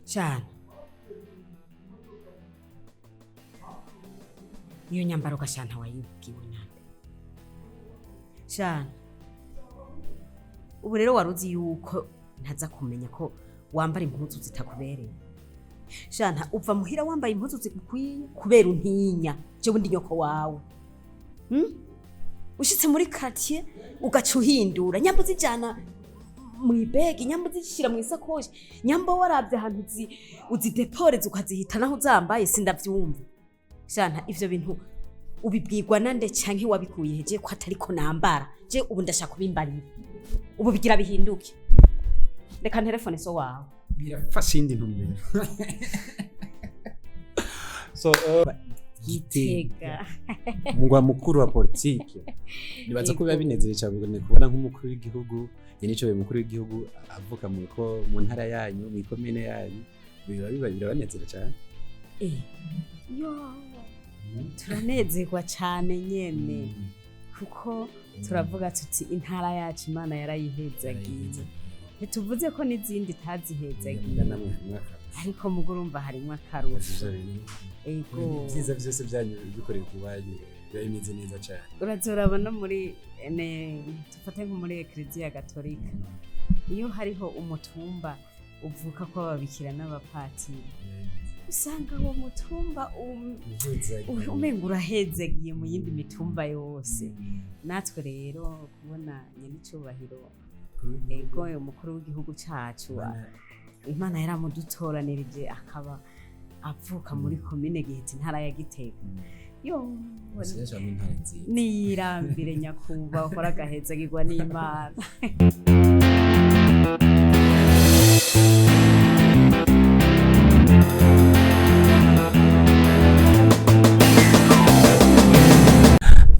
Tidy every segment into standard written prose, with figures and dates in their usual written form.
Cyane iyo nyambaro gashanta wayibwiwe nande? Shana, ubu rero wari uzi yuko ntaza kumenya ko wambara impuzu zitakubereye? Shana, uva muhira wambaye impuzu zigukwiye kubera untinya jewe ndi nyoko wawe, Ushitse muri quartier ugaca uhindura, nyamba uzijana mw'ibegi, nyamba uzishira mw'isakoshi, nyamba waravye ahantu uzideporeza ukazihita naho uzambaye, sindavyumva. Shana, ivyo bintu ubibwirwa nande canke wabikuye heje ko atariko nambara? Je ubu ndashaka kubimbarira, ubu bigira bihinduke. Reka nterefone so wawe. Birafashe indi ntumbero. So Gitega, umugwa mukuru wa politike, nibaza ko biba binezeye cyane kubona nk'umukuru w'igihugu, nyene mukuru w'igihugu avuka mu ko mu ntara yanyu, mu ikomine yanyu, biba biba birabanezera cyane. Yo, turanezerwa cyane nyene, kuko turavuga tuti intara yacu Imana yarayihezagiye. Ntituvuze ko n'izindi itazihezagiye, ariko mugo urumva harimwo akarusho. Ego. Ibyiza byose byanyu bikoreye ku banyu biba bimeze neza cyane. Urazoraba no muri dufate nko muri Ekleziya Gatolika, iyo hariho umutumba uvuka ko ababikira n'abapatiri, usanga uwo mutumba umenga urahezagiye mu yindi mitumba yose. Natwe rero kubona nyenicubahiro, ego, umukuru w'igihugu cacu, Imana yaramudutoranirije akaba avuka muri komine Giheta, intara ya Gitega, yo, niyirambire nyakubahwa, ukora agahezagirwa n'Imana.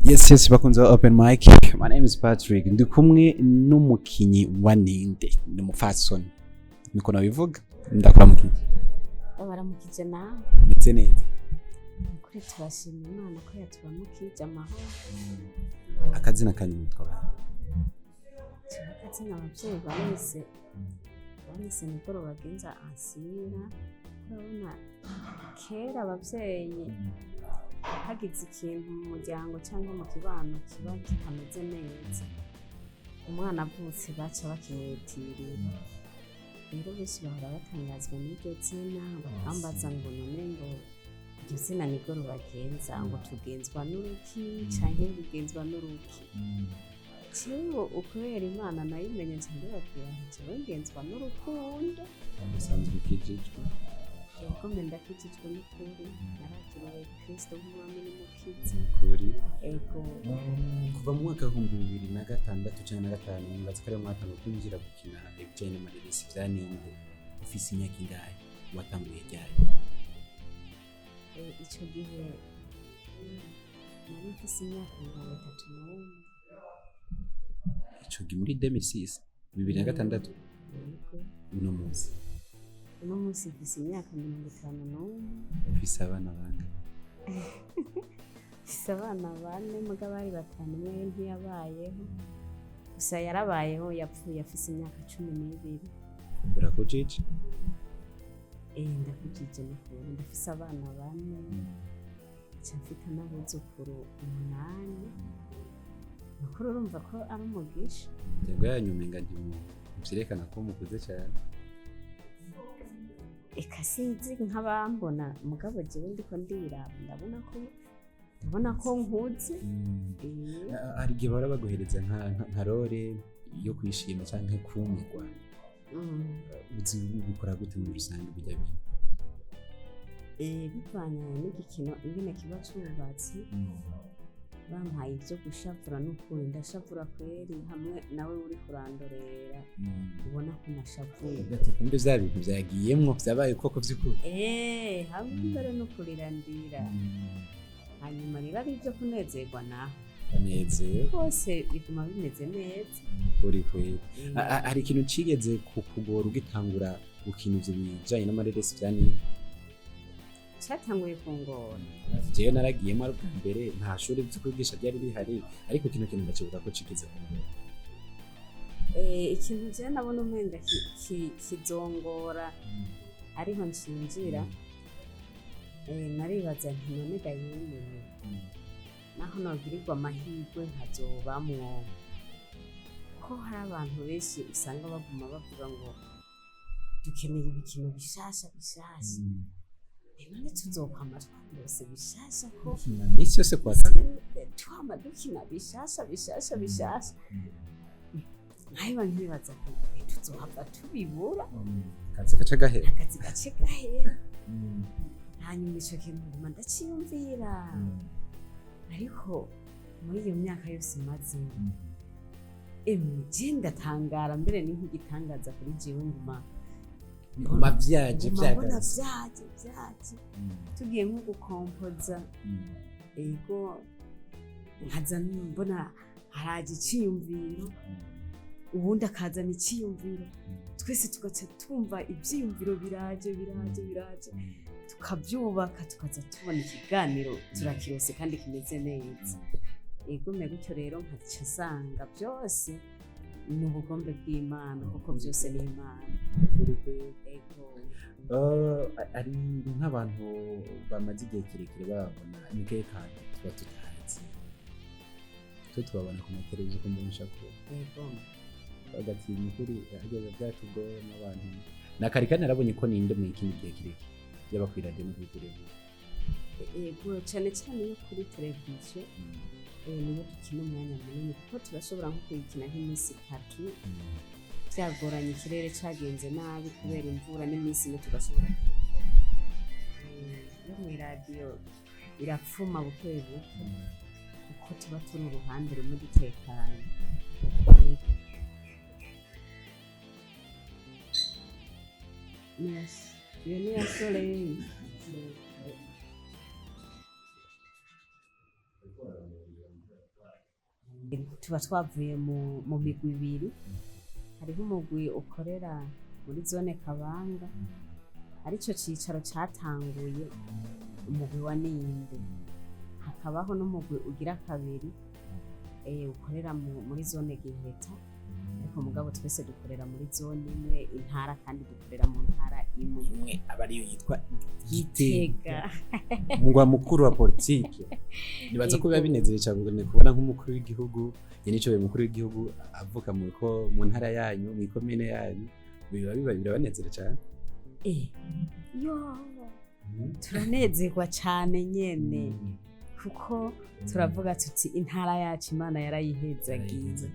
Yes, bakunze ba Open Mic. My name is Patrick. Ndi kumwe n'umukinyi wa Ninde. Ni umupfasoni. Niko nabivuga. Ndakuramukiye. Baramukije nawe. Meze neza. Kuri turashima Imana ko yaturamukije amahoro. Akazina kanyu mwitwa bande? Akazina abavyeyi banyise nibwo bagenza Ansira. Urabona kera abavyeyi hagize ikintu mu muryango cyangwa mu kibano kiba kitameze neza, umwana avutse baca bakimwitirira. Rero benshi bahora batangazwa n'iryo zina, bakambaza ngo none ngo iryo zina nirwo rubagenza, ngo tugenzwa n'uruki canke rugenzwa n'uruki? Jewe ukubera Imana nayimenye, nca ndababwira nti jewe ngenzwa n'urukundo. Usanzwe ukijijwe? Yego, mbe ndakijijwe n'ukuri, narakiriye Kristo nk'umwami n'umukiza. Kuri Ego. Kuva mu mwaka w'2006 canke na gatanu, nibaza ko ariwo mwaka kwinjira gukina ibijanye n'amareresi vya Ninde, ufise imyaka ingahe? Watanguye ryari? Ico gihe nari mfise imyaka 31. Ico gihe muri 2006, 2006? Yego. Uno munsi? Uno munsi mfise imyaka 51. Ufise abana bangahe? Mfise abana bane, muga bari batanu, umwe ntiyabayeho, gusa yarabayeho, yapfuye afise imyaka 12. Urakujije? Ndakujije n'ukuri, ndafise abana bane, nca mfite n'abuzukuru umunani. Nukuri urumva ko ari umugisha. Intego yanyu umenga ntimuvyerekana ko mukuze cyane. Eka, sinzi nk'abambona, mugabo jewe ndiko ndiraba ndabona ko nkuze. Hari igihe bahora baguhereza nka role yo kwishima canke kumirwa, uzi ubikora gute muri rusange bijya bintu? Bivanye n'igikino ingene kiba cubatse, bampaye ibyo gushavura n'ukuri ndashavura kweri, hamwe nawe uri kurandorera ubona ko nashavuye. Ati kumbe vya bintu vyagiyemwo vyabaye koko vy'ukuri. Hamwe mbere no kurira ndira, hanyuma rero ari ibyo kunezerwa naho Banezerewe. Rwose biguma bimeze neza. Kuri kweri. Hari ikintu cigeze kukugora ugitangura gukina ivyo bijanye n'amareresi vya Ninde? Cyatanguye kungora? Jewe naragiyemo ari ubwa mbere, nta shuri vyo kwigisha ryari rihari, ariko kino kintu ndacibuka ko cigeze kungora. Ikintu je nabona umenga kizongora. Ariho nshinjira, naribaza nti none ga yemwe, naho nogirirwa amahirwe nkazobamwo, ko hari abantu benshi usanga baguma bavuga ngo dukeneye ibikino bishasha bishasha, none tuzokwama twarose bishasha ko Iminsi yose kwa kabiri twama dukina bishasha bishasha bishasha? Nkahiba nkibaza nti tuzohava tubibura. Akazi gaca gahera. Akazi gace gahera. Hanyuma ico kintu nguma ndaciyumvira, ariko muri iyo myaka yose maze, emwe, je ndatangara, mbere ni nk'igitangaza kuri jewe, nguma Nguma vyaje nguma mbona vyagarutse. Vyaje vyaje, tugiye nko gukompoza, ego, nkaza mbona haraje iciyumviro, ubundi akazana iciyumviro, twese tugaca twumva ivyiyumviro biraje biraje biraje, tukabyubaka, tukaza tubona ikiganiro turakirose kandi kimeze neza. Ego me gutyo rero nkaca nsanga byose ni ubugombe bw'Imana, kuko byose ni Imana. Ego. Ari nk'abantu bamaze igihe kirekire babona, ni kahe kantu tuba tutazi? Twe tubabona ku mateleviziyo, ku mboneshakure, bagatinya ukuri ageze byatugoye mu bantu. Na kare kandi narabonye ko ninde mu ikindi gihe kirekire yaba kuri radiyo no kuri televiziyo. Ego, cyane cyane iyo kuri televiziyo, niyo dukina umwanya munini, kuko turashobora nko kuyikina nk'iminsi 3 byagoranye, ikirere cyagenze nabi kubera imvura, n'iminsi 4 tugashobora. Yo mu iradiyo irapfuma buke buke, kuko tuba turi uruhande rumwe dutekanye. Iyo ni iya Soleil. Tuba twavuye mu migwi ibiri. Hariho umugwi ukorera muri zone Kabanga, aricyo cicaro catanguye umugwi wa Ninde, hakabaho n'umugwi ugira kabiri, ukorera muri zone Giheta, ariko mugabo twese dukorera muri zone imwe, intara, kandi dukorera mu ntara imwe. Imwe aba ariyo yitwa Gitega, Gitega, umugwa mukuru wa politike. Nibaza ko biba binezere cyane kubona nk'umukuru w'igihugu, nyene umukuru w'igihugu avuka mu ntara yanyu, mu ikomine yanyu, biba birabanezera cyane. Yo, turanezerwa cyane nyene, kuko turavuga tuti intara yacu Imana yarayihezagiye.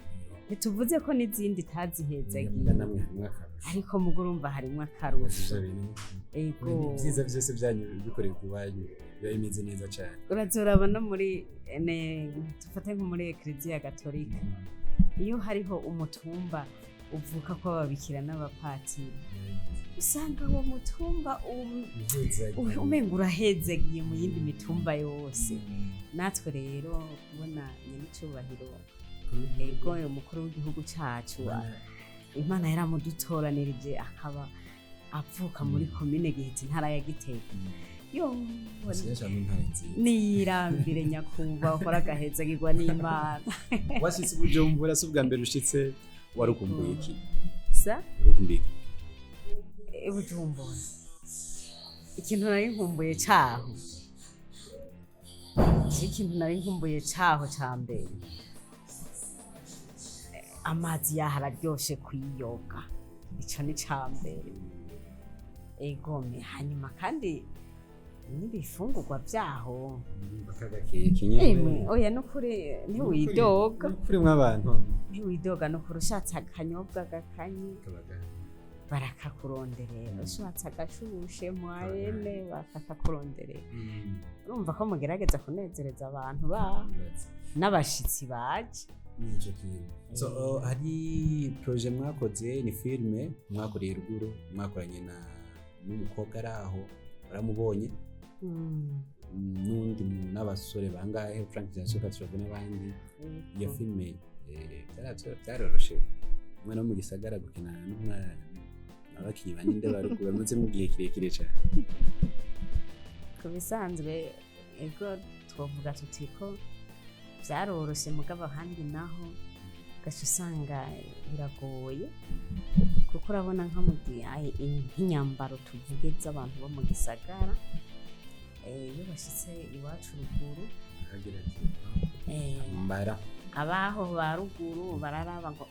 Ntituvuze ko n'izindi itazihezagiye, Namwe harimwo akarusho. ariko mugo urumva harimwo akarusho. Ego. Ibyiza byose byanyu bikorerwa iwanyu biba bimeze neza cyane. Urazoraba no muri dufate nko muri Ekereziya Gatolika, iyo hariho umutumba uvuka ko ababikira n'abapatiri, usanga uwo mutumba umenga urahezagiye mu yindi mitumba yose. Natwe rero kubona nyenicubahiro, ego, umukuru w'igihugu cacu, Imana yaramudutoranirije akaba avuka muri komine Giheta, intara ya Gitega, yo, niyirambire nyakubahwa, ukora agahezagirwa n'Imana. Washitse i Bujumbura, si ubwa mbere ushitse, warukumbuye iki? Sa? Warukumbuye iki? I Bujumbura, ikintu nari nkumbuye caho, ikintu nari nkumbuye caho ca mbere, amazi yaho araryoshe kuyiyoga, ico ni ca mbere. Egome, hanyuma kandi n'ibifungurwa vyaho. Akagakeke nyene. Emwe, oya, nukuri ntiwidoga. Kuri mw'abantu. Ntiwidoga nukuri. Ushatse akanyobwa gakanye barakakuronderera, ushatse agashushe mwayene bakakakuronderera. Urumva ko mugerageza kunezereza abantu ba n'abashitsi baje. Nico kintu. So hari projet mwakoze, ni filme mwakoreye ruguru, mwakoranye na n'umukobwa ari aho waramubonye, n'undi n'abasore bangahe, Frank Jasoka Travel n'abandi. Iyo filme byaroroshe umwana wo mu gisagara gukinana n'umwana abakinyi baninde ba ruguru bamaze mu gihe kirekire cyane? Ku bisanzwe, ego, twavuga tuti ko byaroroshe, mugabo ahandi naho Ugaca usanga biragoye, kuko urabona nka mu gihe nk'inyambaro tuvuge z'abantu bo mu gisagara, iyo bashitse iwacu ruguru, Aragira ati mbara. Abaho ba ruguru bararaba ngo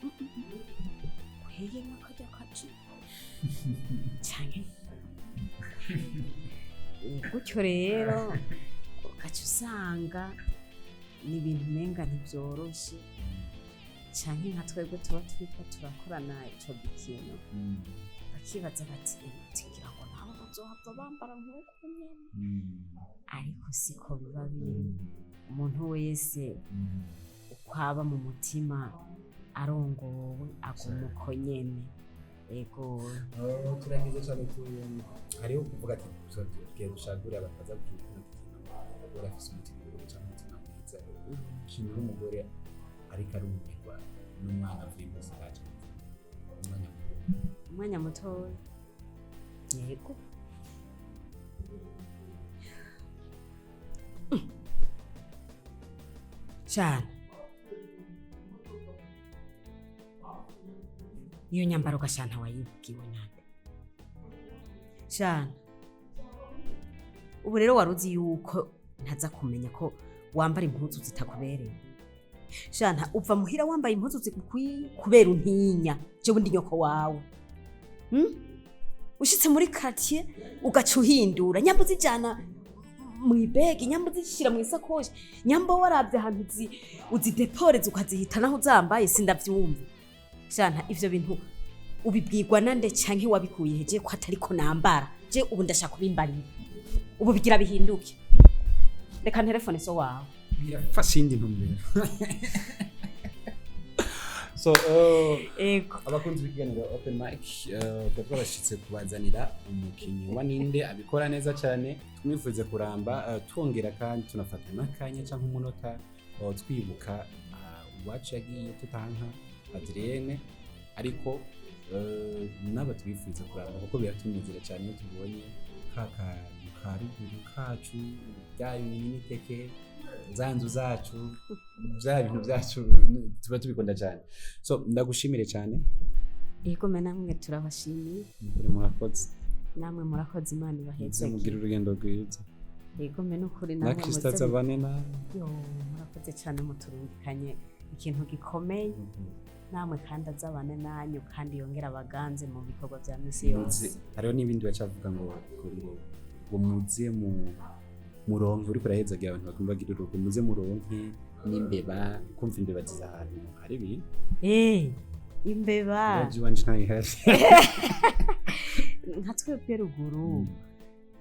"Kweye n'akarya kajipo canke gutyo." Rero ugaca usanga ni ibintu umenga ntibyoroshe, canke nka twebwe tuba turiko turakorana ico gikino, bakibaza bati: "Ngira ngo nabo bazohava bambara nk'uko nyene." Ariko siko biba biri. Umuntu wese uko aba mu mutima arongowe, aguma uko nyene. Ego. Oh, turagize cyane tu hariho kuvuga ati tugiye dushagure abantu baza gukina kino gikino. Umugore afise umutima mubi cyangwa umutima mwiza, kintu n'umugore ariko arumirwa n'umwana avuye muri stage umwanya muto. Umwanya mutoya, yego. Cyane iyo nyambaro gashana wayibwiwe nande shana? Ubu rero wari uzi yuko ntaza kumenya ko wambara impuzu zitakubereye? Shana, uva muhira wambaye impuzu zigukwiye kubera untinya jewe ndi nyoko wawe, Ushitse muri quartier ugaca uhindura, nyamba uzijana mu ibegi, nyamba uzishira mu isakoshi, nyamba warabye ahantu uzideporeza ukazihita naho uzambaye, sindavyumva. Shana, ivyo bintu ubibwirwa nande canke wabikuye heje ko atariko nambara? Je ubu ndashaka kubimbarira, ubu bigira bihinduke. Reka nterefone so wawe. Birafashe indi ntumbero. So Ego. abakunzi b'ikiganiro Open Mic, tuba twabashitse kubazanira umukinnyi wa Ninde, abikora neza cyane, tumwifuze kuramba. Twongera kandi tunafata n'akanya cyangwa umunota, twibuka uwacu yagiye tutanka Adrienne, ariko n'aba twifuza kuramba, kuko biratunezera cyane iyo tubonye ka kantu ka ruguru kacu, bya bintu n'iteke, za nzu zacu, bya bintu byacu, tuba tubikunda cyane. So ndagushimire cyane. Ego me, namwe turabashimiye. Muri murakoze. Namwe murakoze, Imana ibaheze. Mugire urugendo rwiza. Ego me, n'ukuri Na namwe Kristo muze. azabane nawe. Yo, murakoze cyane, muturungikanye ikintu gikomeye. Namwe kandi azabane nanyu, kandi yongera abaganze mu bikorwa bya misi yose. Hariho n'ibindi bacavuga ngo muze mu muronke, uriko urahezagira abantu bagomba bagira urugo, muze muronke n'imbeba, kumva imbeba ziza ahantu hari ibintu. Imbeba. Iwaje iwanje ntayihari. Nka twebwe ruguru,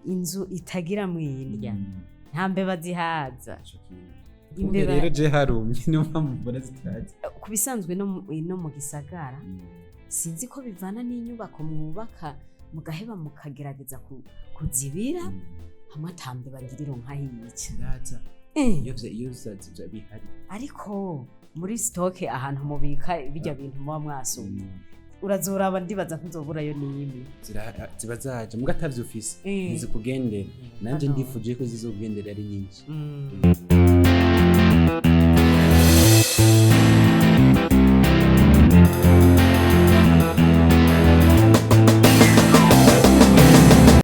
inzu itagira mwindya, nta mbeba zihaza. Ico kintu. Imbeba rero je harumye, niyo mpamvu mbona zitazi. Ku bisanzwe no mu gisagara, sinzi ko bivana n'inyubako mwubaka, mugaheba mukagerageza kuzibira hamwe, ata mbeba ngiriro nkahica. Ziraza iyo vya bihari. Ariko muri sitoke, ahantu mubika bijya bintu muba mwasumye, urazoraba, ndibaza ntuzoburayo n'imwe. Ziba zaje muga atavyo ufise, ntizikugendera. Nanje ndifuje ko zizokugendera ari nyinshi.